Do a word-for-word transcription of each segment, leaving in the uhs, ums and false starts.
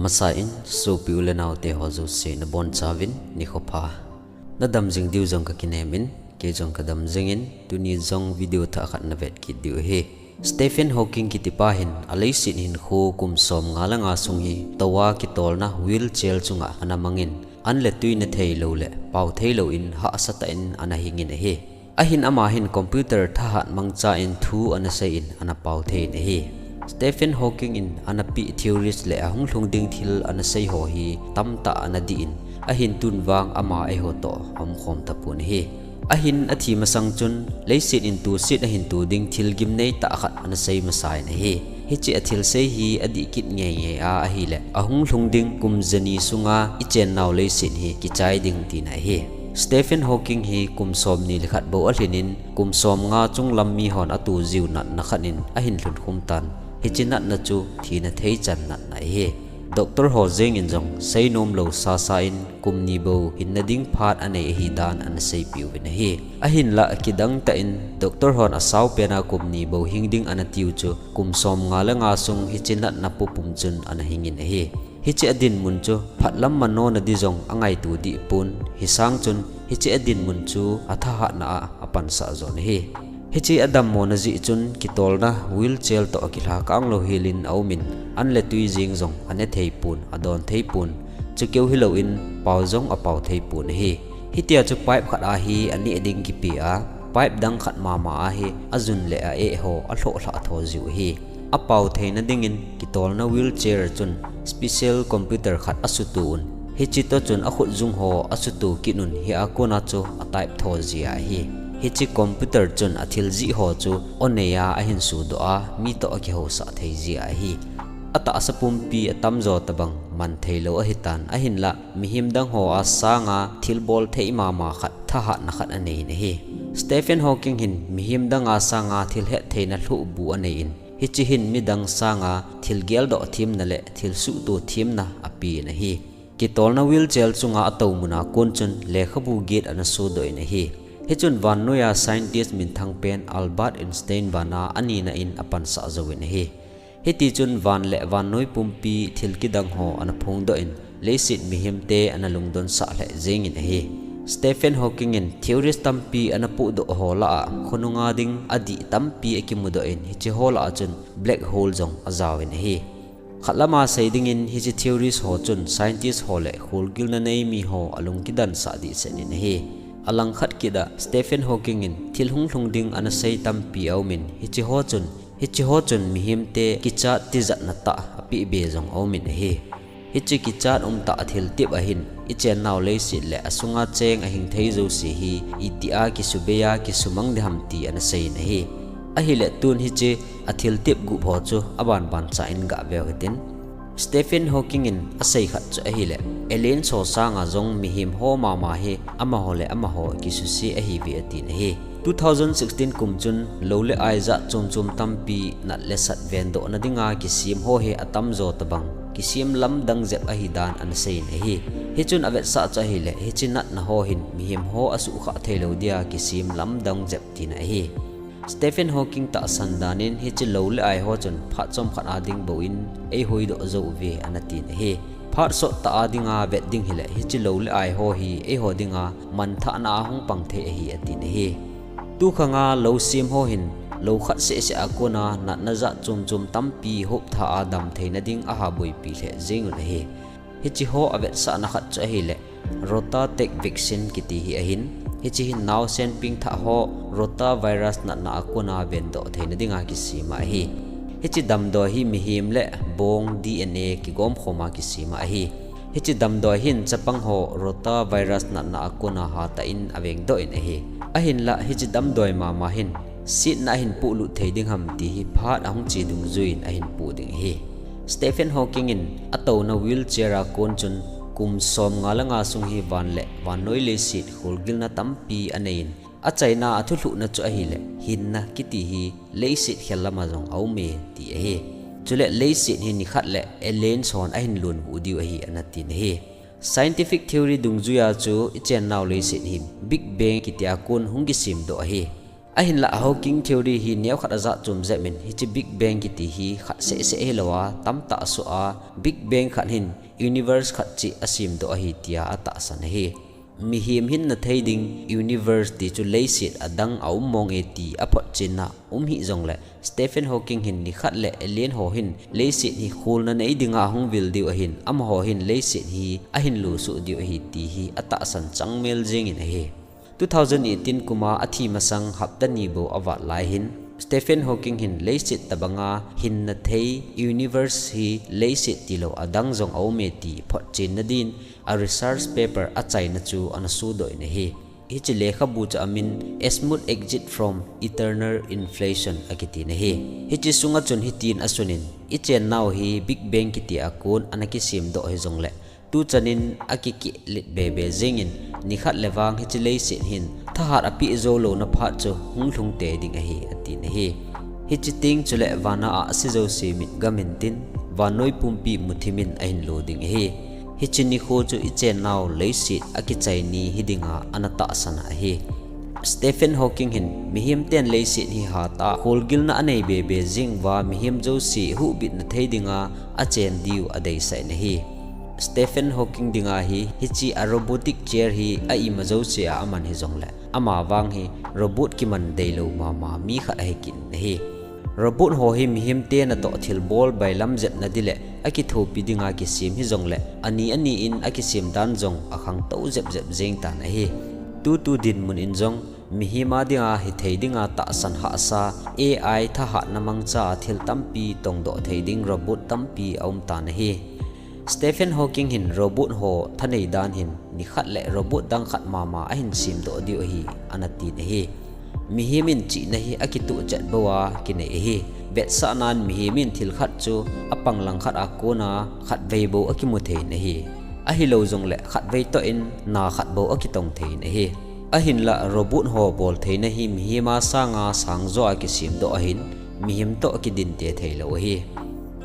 Masa in, sopi u le nao te ho jouse nabonchauvin nikho pha. Nadam jing diu jong kakinem in, kei jong kadam jing in, tuni jong video thah khat navet kit diu ahi. Stephen Hawking kiti pa hin, aleiset hinkho kum som nga le nga sung hi, touva kitolna wheelchair chunga ana mang in, an le tui nethei lou le, pao thei lou in, hahsa tah in ana hing in ahi. Ahin ama hin computer thahat mangcha in thu ana sei in ana pao thei in ahi. Stephen Hawking in ana peh theories le ahung lhung ding thil ana sei ho hi tamtah ana dih in, ahin tun vang ama eiho toh aum khom tapon ahi. Ahin athi masang chun leiset in tuset ahin tu ding thil gimnei tah khat ana sei masa in ahi. Hiche athil sei hi adih kit ngei ngei a ahile, ahung lhung ding kum jani sunga ichennau leiset hi kichai ding tina ahi. Stephen Hawking hi kum somni le khat bou alhin in, kum somnga chunglam mihon atu jiu natna khat in ahin lhun khum tan. Hiche natna chu thina theichan natna ahi. Doctor ho jeng in jong seinom lou sasa in kum ni bou hinna ding phat anei ahi dan ana seipeh uvin ahi. Ahinlah kidang tah in doctor hon asao pen a kum ni bou hing ding ana tiu chu kum som nga le nga sung hiche natna pupum chun ana hing in ahi. Hiche adinmun chu phatlam manona di jong angaito dih pon, hisang chun hiche adinmun chu athahatna a apansah jon ahi. Hiche adammona jeh chun kitolna wheelchair toh akilha kang lou hel in aum in, an le tui jeng jong anethei pon, adon thei pon, chukeu hilou in pao jong apao thei pon ahi. Hitia chu pipe khat a hi aneh ding kipe a, pipe dang khat mama a hi ajun le a-eh ho alhoh lhah tho jiu ahi. Apao theina dingin kitolna wheelchair chun special computer khat asutu un. Hiche toh chun akhut jung ho asutu kit un, hia kona chu atype tho jia ahi. Hiche computer chun athil jih ho chu on nei a ahin sudoh a, mi toh akihousah thei jia ahi. Atahsa pumpi atamjo tobang man theilou ahitan, ahinlah mihem dang ho a sanga thilbol thei mama khat, thahatna khat anei in ahi. Stephen Hawking hin mihem dang a sanga thil hettheina lhuhbu anei in, hiche hin midang sanga thil geldoh themna le thil suhto themna apen ahi. Kitolna wheelchair chunga atou muna kon chun lekhabu get ana sodoh in ahi. Hichun vannoiya scientist minthang pen Albert Einstein bana anina in apansah jouvin ahi. Hitichun van le vannoi pumpi thil kidang ho ana phongdoh in, leiset mihemte ana lungdonsah lheh jengin ahi. Stephen Hawking in theories tampi ana pohdoh ho lah a, khonunga ding adih tampi akimudoh in, hiche ho lah a chun black hole jong ajaovin ahi. Khatlama sei dingin hiche theories ho chun scientist ho le kholgilna nei mi ho alung kidansah dehset in ahi. Alangkhat kit a Stephen Hawking in thil hunglhung ding ana sei tampi aumin, hiche ho chun, hiche ho chun mihemte kichat tijatna tah apehbe jong aumin ahi. Hiche kichat umtah thiltep ahin, ichennau leiset le asunga cheng ahingthei jouse hi, itia kisubei a kisumang ding ham ti ana seiyin ahi. Ahile tun hiche athiltep gup ho chu abanbancha in gaveu hitin. Stephen Hawking in asei khat chu ahile, aliens ho sanga jong mihem ho mama hi amaho le amaho kisuse ahiuve atin ahi. Two thousand sixteen kum chun lou le ai jat chomchom tampi nat le sat vendohna dinga kisem ho hi atamjo tobang kisem lamdang jep ahidan ana seiyin ahi. Hichun avetsah chu ahile, hiche natna ho hin mihem ho asuhkhah theilou dia kisem lamdang jep tina ahi. Stephen Hawking tahsan danin hiche lou le ai ho chun phat chomkhat a ding bou in eihuhdoh jouve ana tin ahi. Phat sottah a dinga vet ding hile hiche lou le ai ho hi eiho dinga manthahna a hung pang thei ahi atin ahi. Tukhanga lou sem ho hin lou khat sehseh a kona natna jat chomchom tampi hoptha a damtheina ding ahaboipi lheh jengun ahi. Hiche ho avetsahna khat chu ahile, Rota Tech Vaccine kiti hi ahin, hiche hin naosen pengthah ho rotavirus natna a kona vendoh theina dinga kisema ahi. Hiche damdoi hi mihem le bong D N A kigomkhoma kisema ahi. Hiche damdoi hin chapang ho rotavirus natna a kona hatah in avengdoh in ahi. Ahinlah hiche damdoi mama hin setna ahin pohlut thei ding ham ti hi phat ahung che dungjuiyin ahin poh ding ahi. Stephen Hawking in atouna wheelchair a kon chun kum somnga le nga sung hi van le vannoi leiset kholgilna tampi aneiyin, achaina athulhuhna chu ahile hinna kiti hi leiset khel lama jong aume ti ahi. Chule leiset hi nikhat le aliens hon ahin lonvuh diu ahi ana tin ahi. Scientific theory dungjuiya chu ichennau leiset hi Big Bang kitia kon hung kisemdoh ahi. Ahinlah Hawking theory hi neokhat ajat chom jep in, hiche Big Bang kiti hi khat seh seh hilou a, tamtah asoh a, Big Bang khat hin universe khat cheh asemdoh ahi tia atahsan ahi. Mihem hinna thei ding universe ti chu leiset adang a um mong e ti aphotchenna um hih jongle, Stephen Hawking hin nikhat le alien ho hin leiset hi kholna nei dinga ahung vil diu ahin, amaho hin leiset hi ahin losuh diu ahi ti hi atahsan changmel jengin ahi. Two thousand eighteen kuma athi masang hapta ni bou avat lai hin, Stephen Hawking hin leiset tobanga hinna thei universe hi leiset tilou adang jong aume ti photchenna din a research paper achaina chu ana sodoh in ahi. Hiche lekhabu chu amin Azimuth's Exit from Eternal Inflation akiti in ahi. Hiche sunga chun hitin asunin, ichennau hi Big Bang kitia kon ana kisemdoh hijongle, tuchanin akikehlet bebe jengin, nikhat le vang hiche leiset hin thahat apeh jou louna phat chu hung lhung tei ding ahi, atin ahi. Hiche teng chule vana ahse jouse mitgam intin, vannoi pumpi muthimin ahin lo ding ahi. Hiche nikho chu ichennau leiset akichai ni hidinga ana tahsan ahi. Stephen Hawking hin mihemten leiset hi hatah a kholgilna anei bebe jeng uva, mihem jouse huhbitna thei dinga achen diu adeisah in ahi. Stephen Hawking dinga hi hiche a robotic chair hi a ima jouse a aman hijongle, amavang hi robot kiman deilou mama mi khat ahi kit in ahi. Robot ho hi mihemte natoh thilbol bailam jepna ding le akithopi dinga kisem hijongle, ani ani in akisem dan jong akhangtou jep jep jeng tan ahi. Tutu dinmun in jong mihem a dinga hithei dinga tahsan hahsa A I thahatna mangcha a thil tampi tongdoh thei ding robot tampi aum tan ahi. Stephen Hawking hin robot ho thanei dan hin nikhat le robot dang khat mama ahin semdoh diu ahi, ana tin ahi. Mihem in chihna hi akituh chet bou a kinei ahi. Vetsahnan mihem in thil khat chu apang langkhat a kona khatvei bou akimu thei in ahi. Ahilou jongle khatvei toh in na khat bou akitong thei in ahi. Ahinlah robot ho bol theina hi mihem a sanga sangjo a kisemdoh ahin, mihem toh kidinte theilou ahi.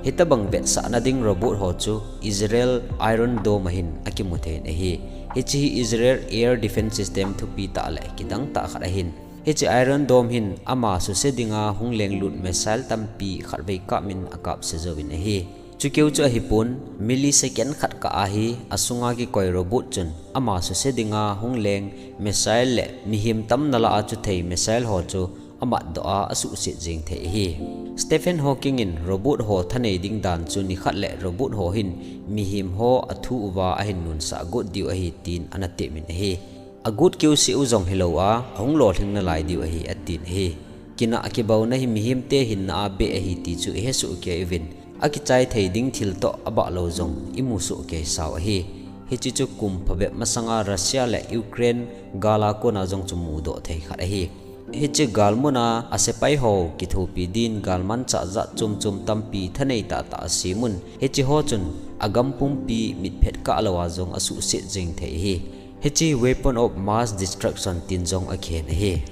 Hitobang vetsahna ding robot ho chu Israel Iron Dome a hin akimu thei in ahi. Hiche hi Israel Air Defense System thupi tah le kidang tah khat ahin, hiche Iron Dome hin ama suse dinga hung lenglut missile tampi khatvei kap in akapse jouvin ahi. Chukeu chu ahipon, millisecond khat kah a hi asunga kikoi robot chun ama suse dinga hung leng missile le mihem tamna lah a chuthei missile ho chu amatdoh a asuhset jeng thei ahi. Stephen Hawking in robot ho thanei ding dan chu nikhat le robot ho hin mihem ho athu uva ahin nunsah got diu ahi tin ana temin ahi. Agot keuseh u jong hilou a, ahung lolhing nalai diu ahi, atin ahi. Kinah kibaona hi mihemte hinna a beh ahi ti chu ihesoh kei uvin, akichai thei ding thil toh abah lou jong imusoh kei sau ahi. Hiche chu kum phabep masanga Russia le Ukraine gal a kona jong chu mudoh thei khat ahi. Hiche galmuna asepai ho kithopi din galmanchah jat chom chom tampi thanei tahtah asemun, hiche ho chun agam pumpi mitphet kah lou a jong asuhset jeng thei ahi. Hiche weapon of mass destruction tin jong akhen ahi.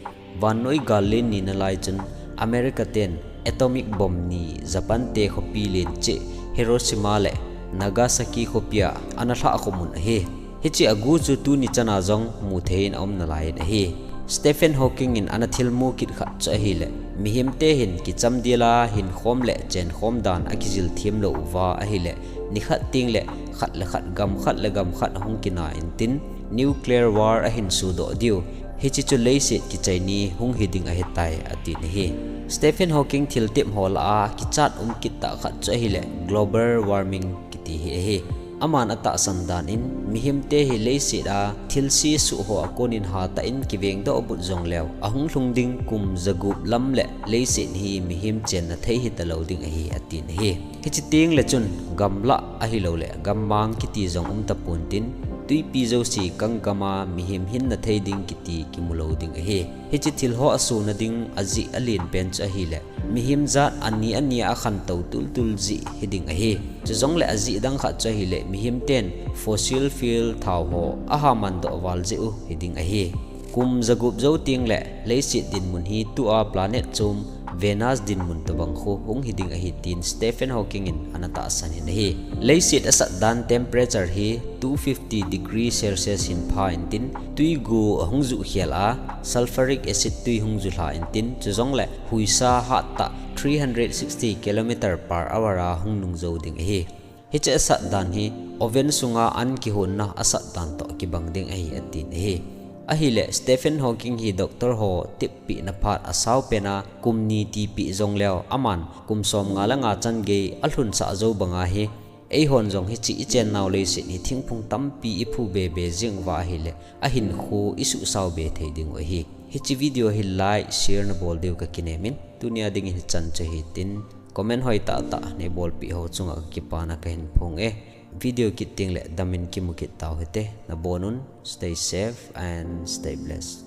Vannoi gal len nina lai chun America ten atomic bomb ni Japan te khopi len cheh Hiroshima le Nagasaki khopia ana lhah khomun ahi. Hiche agu chu tuni chana jong muthei in aum nalai in ahi. Stephen Hawking in ana thilmu kit khat chu ahile, mihemte hin kichamdel a hinkhom le chenkhom dan akijil them lou uva ahile, nikhat tengle khat le khat, gam khat le gam khat ahung kina intin, nuclear war ahin sodoh diu. Hiche chu leiset kichai ni hung hiding ahitai, atin ahi. Stephen Hawking thiltep ho lah a kichat um kit tah khat chu ahile global warming kiti hi ahi. Aman atahsan dan in, mihemte hi leiset a thilse soh ho a konin hatah in kivengdoh but jongleu, ahung lhung ding kum jagup lam le leiset hi mihem chenna thei hitalou ding ahi, atin ahi. Hiche tengle chun gamlah ahiloule gammang kiti jong um tapontin, twipi jouse kang gam a mihem hinna thei ding kiti kimulou ding ahi. Hiche thil ho asona ding ajeh alenpen chu ahile, mihem jat ani ani a akhantou tultul jeh hiding ahi. Chujongle ajeh dang khat chu ahile, mihemten fossil fuel thao ho ahamandoh val jeh u hiding ahi. Kum jagup jou tengle leiset dinmun hi tua planet chom Venus dinmun tobang khu hung hiding ahi tin Stephen Hawking in ana tahsan in ahi. Leiset asat dan temperature hi two fifty degree Celsius hin pha intin, twigu ahung juh khel a, sulfuric acid twi hung ju lha intin, chujongle huisa hattah three hundred sixty kilometer per hour a hung nung jou ding ahi. Hiche asat dan hi oven sunga an kihonna asat dan toh kibang ding ahi atin ahi. Ahile Stephen Hawking hi doctor ho tippehna phat asao pena kum ni tipeh jongleu aman kum somnga le nga chan gei alhunsah jou banga hi, eihon jong hiche ichennau leiset hi thingphung tampi iphu bebe jeng uva ahile ahinkho isuhsao be thei dingu ahi. Hiche video hi like, share nabol diu kakinem in, tunia dingin hichan chu hitin, comment hoitah tah neibolpeh ho chunga kakipana kahin phong e. Video kit tengle damin kimu kit tau hite. Nabonun, stay safe and stay blessed.